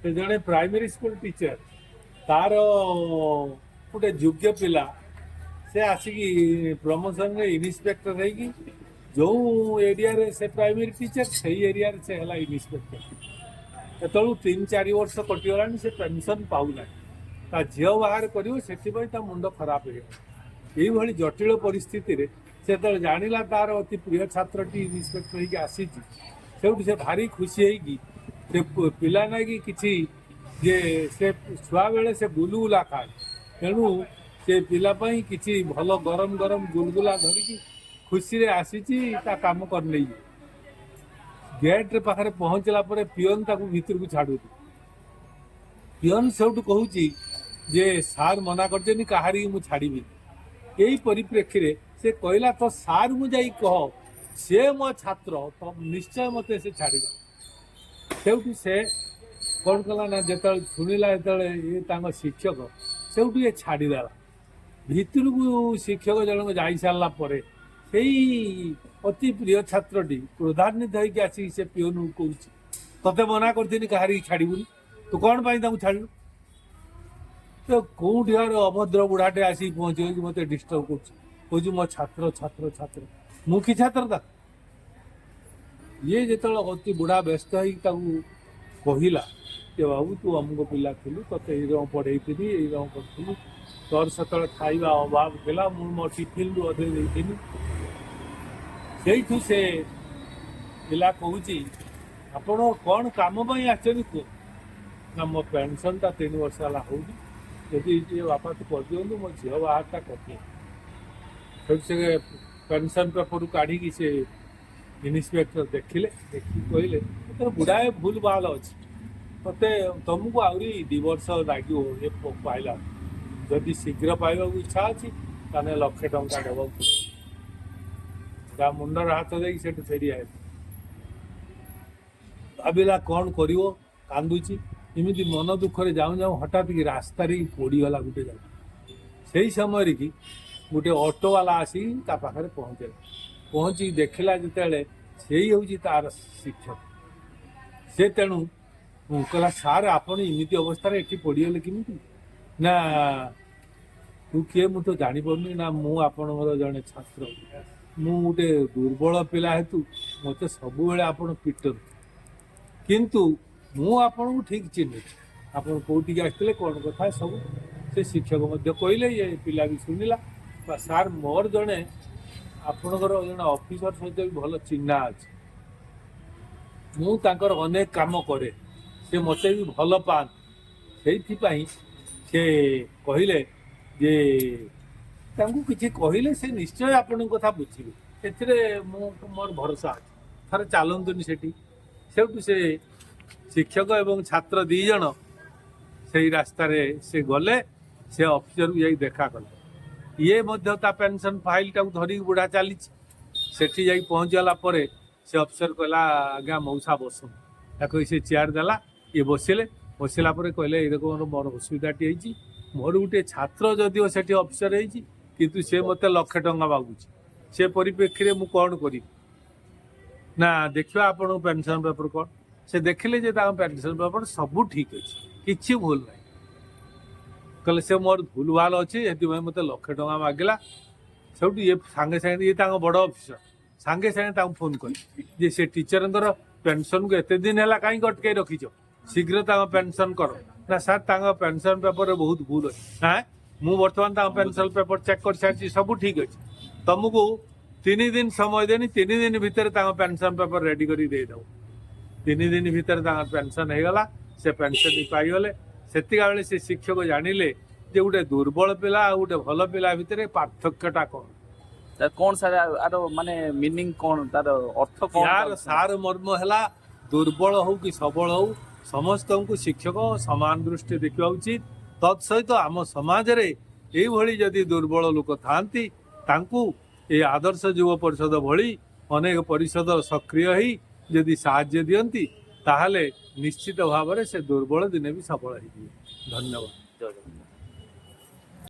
ସେ ଜଣେ primary school teacher. ତାର ଗୋଟେ ଯୋଗ୍ୟ ପିଲା, ସେ ଆସିକି ପ୍ରମୋସନରେ ଇନ୍ସପେକ୍ଟର ହେଇକି, ଯେଉଁ ଏରିଆରେ ସେ ପ୍ରାଇମେରୀ ଟିଚର, ସେଇ ଏରିଆରେ ସେ ହେଲା ଇନ୍ସପେକ୍ଟର। ସେତେବେଳକୁ 3-4 ବର୍ଷ କଟିଗଲାଣି, ସେ ପେନସନ୍ ପାଉନାହିଁ। ତା ଝିଅ ବାହାର କରିବ, ସେଥିପାଇଁ ତା ମୁଣ୍ଡ ଖରାପ ହେଇଗଲା। ଏଇଭଳି ଜଟିଳ ପରିସ୍ଥିତିରେ ସେ ଯେତେବେଳେ ଜାଣିଲା ତାର ଅତି ପ୍ରିୟ ଛାତ୍ରଟି ଇନ୍ସପେକ୍ଟର ହେଇକି ଆସିଛି, ସେଇଠୁ ସେ ଭାରି ଖୁସି ହେଇକି ସେ ପିଲା ନାଗି କିଛି, ଯେ ସେ ଛୁଆବେଳେ ସେ ଗୁଲୁଗୁଲା ଖାଏ, ତେଣୁ ସେ ପିଲା ପାଇଁ କିଛି ଭଲ ଗରମ ଗରମ ଗୁଲଗୁଲା ଧରିକି ଖୁସିରେ ଆସିଛି ତା କାମ କରିନେଇ। ଗେଟ୍ ପାଖରେ ପହଞ୍ଚିଲା ପରେ ପିଅନ ତାକୁ ଭିତରକୁ ଛାଡୁନି। ପିଅନ ସେଇଠୁ କହୁଛି ଯେ ସାର୍ ମନା କରିଛନ୍ତି, କାହାରି ମୁଁ ଛାଡ଼ିବିନି। ଏଇ ପରିପ୍ରେକ୍ଷୀରେ ସେ କହିଲା, ତ ସାର୍ଙ୍କୁ ଯାଇ କହ, ସେ ମୋ ଛାତ୍ର ତ ନିଶ୍ଚୟ ମୋତେ ସେ ଛାଡ଼ିବ। ସେଇଠୁ ସେ କ'ଣ କଲା ନା, ଯେତେବେଳେ ଶୁଣିଲା ଯେତେବେଳେ ଇଏ ତାଙ୍କ ଶିକ୍ଷକ, ସେଇଠୁ ଇଏ ଛାଡ଼ିଦେଲା ଭିତରକୁ। ଶିକ୍ଷକ ଜଣକ ଯାଇସାରିଲା ପରେ ସେଇ ଅତି ପ୍ରିୟ ଛାତ୍ରଟି କ୍ରୋଧାନ୍ୱିତ ହେଇକି ଆସିକି ସେ ପିଅନକୁ କହୁଛି, ତତେ ମନା କରିଥିଲି କାହାରିକି ଛାଡ଼ିବୁନି, ତୁ କ'ଣ ପାଇଁ ତାଙ୍କୁ ଛାଡ଼ିଲୁ? ତ କୋଉଠି ଆର ଅଭଦ୍ର ବୁଢ଼ାଟେ ଆସିକି ପହଞ୍ଚିକି ମୋତେ ଡିଷ୍ଟର୍ବ କରୁଛି, କହୁଛି ମୋ ଛାତ୍ର, ଛାତ୍ର, ଛାତ୍ର। ମୁଁ କି ଛାତ୍ର ତା? ଇଏ ଯେତେବେଳେ ଅତି ବୁଢ଼ା ବ୍ୟସ୍ତ ହେଇକି ତାକୁ କହିଲା ଯେ ବାବୁ, ତୁ ଅମୁକ ପିଲା ଥିଲୁ, ତତେ ଏଇ ରକମ ପଢ଼େଇଥିଲି, ଏଇ ରକମ କରିଥିଲି, ତୋର ସେତେବେଳେ ଖାଇବା ଅଭାବ ଥିଲା, ମୁଁ ମୋ ଟିଫିନରୁ ଅଧେ ଦେଇଥିଲି। ସେଇଠୁ ସେ ପିଲା କହୁଛି, ଆପଣ କ'ଣ କାମ ପାଇଁ ଆସିଛନ୍ତି କୁହ। ନା, ମୋ ପେନସନଟା 3 ବର୍ଷ ହେଲା ହଉନି, ଯଦି ଟିକେ ବାପା ତୁ କରିଦିଅନ୍ତୁ, ମୋ ଝିଅ ବାହାରଟା କରିଦିଅ। ସେଇଠୁ ସେ ପେନସନ୍ ପେପରରୁ କାଢ଼ିକି ସେ ଇନ୍ସପେକ୍ଟର ଦେଖିଲେ। ଦେଖିକି କହିଲେ, ତୋର ଗୁଡ଼ାଏ ଭୁଲ ଭାଲ ଅଛି, ତତେ ତମକୁ ଆହୁରି 2 ବର୍ଷ ଲାଗିବ ଏ ପାଇଲା। ଯଦି ଶୀଘ୍ର ପାଇବାକୁ ଇଚ୍ଛା ଅଛି, ତାହେଲେ ଲକ୍ଷେ ଟଙ୍କା ଦେବାକୁ ପଡ଼ିବ। ତା ମୁଣ୍ଡରେ ହାତ ଦେଇକି ସେଠୁ ଫେରି ଆଇଲା। ଭାବିଲା କ'ଣ କରିବ, କାନ୍ଦୁଛି। ଏମିତି ମନ ଦୁଃଖରେ ଯାଉଁ ଯାଉଁ ହଠାତ୍ କି ରାସ୍ତାରେ ପଡ଼ିଗଲା ଗୋଟେ ଜାଗା। ସେଇ ସମୟରେ କି ଗୋଟେ ଅଟୋବାଲା ଆସିକି ତା ପାଖରେ ପହଞ୍ଚିଲା। ପହଞ୍ଚିକି ଦେଖିଲା ଯେତେବେଳେ, ସେଇ ହେଉଛି ତାର ଶିକ୍ଷକ ସେ। ତେଣୁ ମୁଁ କହିଲା, ସାର୍, ଆପଣ ଏମିତି ଅବସ୍ଥାରେ ଏଠି ପଡ଼ିଗଲେ କେମିତି? ନା, ତୁ କିଏ, ମୁଁ ତ ଜାଣିପାରୁନି। ନା, ମୁଁ ଆପଣଙ୍କର ଜଣେ ଛାତ୍ର। ମୁଁ ଗୋଟେ ଦୁର୍ବଳ ପିଲା ହେତୁ ମୋତେ ସବୁବେଳେ ଆପଣ ପିଟନ୍ତି, କିନ୍ତୁ ମୁଁ ଆପଣଙ୍କୁ ଠିକ୍ ଚିହ୍ନିଛି। ଆପଣ କୋଉଠିକି ଆସିଥିଲେ, କ'ଣ କଥା, ସବୁ ସେ ଶିକ୍ଷକ ମଧ୍ୟ କହିଲେ। ଇଏ ପିଲା ବି ଶୁଣିଲା। ବା ସାର୍, ମୋର ଜଣେ ଆପଣଙ୍କର ଜଣେ ଅଫିସର ସହିତ ବି ଭଲ ଚିହ୍ନା ଅଛି। ମୁଁ ତାଙ୍କର ଅନେକ କାମ କରେ, ସେ ମୋତେ ବି ଭଲ ପାଆନ୍ତି। ସେଇଥିପାଇଁ ସେ କହିଲେ ଯେ ତାଙ୍କୁ କିଛି କହିଲେ ସେ ନିଶ୍ଚୟ ଆପଣଙ୍କ କଥା ବୁଝିବେ, ଏଥିରେ ମୁଁ ମୋର ଭରସା ଅଛି। ଥରେ ଚାଲନ୍ତୁନି ସେଠି। ସେଇଠୁ ସେ ଶିକ୍ଷକ ଏବଂ ଛାତ୍ର 2 ଜଣ ସେଇ ରାସ୍ତାରେ ସେ ଗଲେ। ସେ ଅଫିସରକୁ ଯାଇ ଦେଖା କଲେ। ଇଏ ମଧ୍ୟ ତା ପେନସନ୍ ଫାଇଲଟାକୁ ଧରିକି ବୁଢ଼ା ଚାଲିଛି। ସେଠି ଯାଇ ପହଞ୍ଚିଗଲା ପରେ ସେ ଅଫିସର କହିଲା, ଆଜ୍ଞା ମଉସା, ବସନ୍ତୁ। ତାକୁ ସେ ଚେୟାର ଦେଲା, ଇଏ ବସିଲେ। ବସିଲା ପରେ କହିଲେ, ଏଇ ରକମର ମୋର ଅସୁବିଧାଟି ହେଇଛି। ମୋର ଗୋଟେ ଛାତ୍ର ଯଦିଓ ସେଠି ଅଫିସର ହେଇଛି, କିନ୍ତୁ ସେ ମୋତେ ଲକ୍ଷେ ଟଙ୍କା ମାଗୁଛି। ସେ ପରିପ୍ରେକ୍ଷୀରେ ମୁଁ କ'ଣ କରିବି? ନା, ଦେଖିବା ଆପଣଙ୍କ ପେନସନ୍ ପେପର କ'ଣ। ସେ ଦେଖିଲେ ଯେ ତାଙ୍କ ପେନସନ୍ ପେପର ସବୁ ଠିକ୍ ଅଛି, କିଛି ଭୁଲ ନାହିଁ। କହିଲେ, ସେ ମୋର ଭୁଲ ଭାଲ ଅଛି, ସେଥିପାଇଁ ମୋତେ ଲକ୍ଷେ ଟଙ୍କା ମାଗିଲା। ସେଇଠୁ ଇଏ ସାଙ୍ଗେ ସାଙ୍ଗେ, ଇଏ ତାଙ୍କ ବଡ଼ ଅଫିସର, ସାଙ୍ଗେ ସାଙ୍ଗେ ତାଙ୍କୁ ଫୋନ୍ କଲେ ଯେ ସେ ଟିଚରଙ୍କର ପେନସନକୁ ଏତେ ଦିନ ହେଲା କାହିଁକି ଅଟକେଇ ରଖିଛ? ଶୀଘ୍ର ତାଙ୍କ ପେନସନ୍ କର। ନା ସାର୍, ତାଙ୍କ ପେନସନ୍ ପେପରରେ ବହୁତ ଭୁଲ ଅଛି। ନା, ମୁଁ ବର୍ତ୍ତମାନ ତାଙ୍କ ପେନସନ୍ ପେପର ଚେକ୍ କରିସାରିଛି, ସବୁ ଠିକ୍ ଅଛି। ତମକୁ 3 ଦିନ ସମୟ ଦେନି, 3 ଦିନ ଭିତରେ ତାଙ୍କ ପେନସନ୍ ପେପର ରେଡି କରି ଦେଇଦେବ। 3 ଦିନ ଭିତରେ ତାଙ୍କର ପେନସନ୍ ହେଇଗଲା, ସେ ପେନସନ୍ ବି ପାଇଗଲେ। ସେତିକା ବେଳେ ସେ ଶିକ୍ଷକ ଜାଣିଲେ ଯେ ଗୋଟେ ଦୁର୍ବଳ ପିଲା ଆଉ ଗୋଟେ ଭଲ ପିଲା ଭିତରେ ପାର୍ଥକ୍ୟଟା କ'ଣ। ତାର କ'ଣ ସାର୍, ଆର ମାନେ ମିନିଂ କ'ଣ, ତାର ଅର୍ଥ କ'ଣ? ଏହାର ସାର ମର୍ମ ହେଲା, ଦୁର୍ବଳ ହଉ କି ସବଳ ହଉ, ସମସ୍ତଙ୍କୁ ଶିକ୍ଷକ ସମାନ ଦୃଷ୍ଟି ଦେଖିବା ଉଚିତ। ତତ୍ ସହିତ ଆମ ସମାଜରେ ଏଇଭଳି ଯଦି ଦୁର୍ବଳ ଲୋକ ଥାଆନ୍ତି, ତାଙ୍କୁ ଏ ଆଦର୍ଶ ଯୁବ ପରିଷଦ ଭଳି ଅନେକ ପରିଷଦ ସକ୍ରିୟ ହେଇ ଯଦି ସାହାଯ୍ୟ ଦିଅନ୍ତି, ତାହେଲେ ନିଶ୍ଚିତ ଭାବରେ ସେ ଦୁର୍ବଳ ଦିନେ ବି ସବଳ ହେଇଯିବେ। ଧନ୍ୟବାଦ।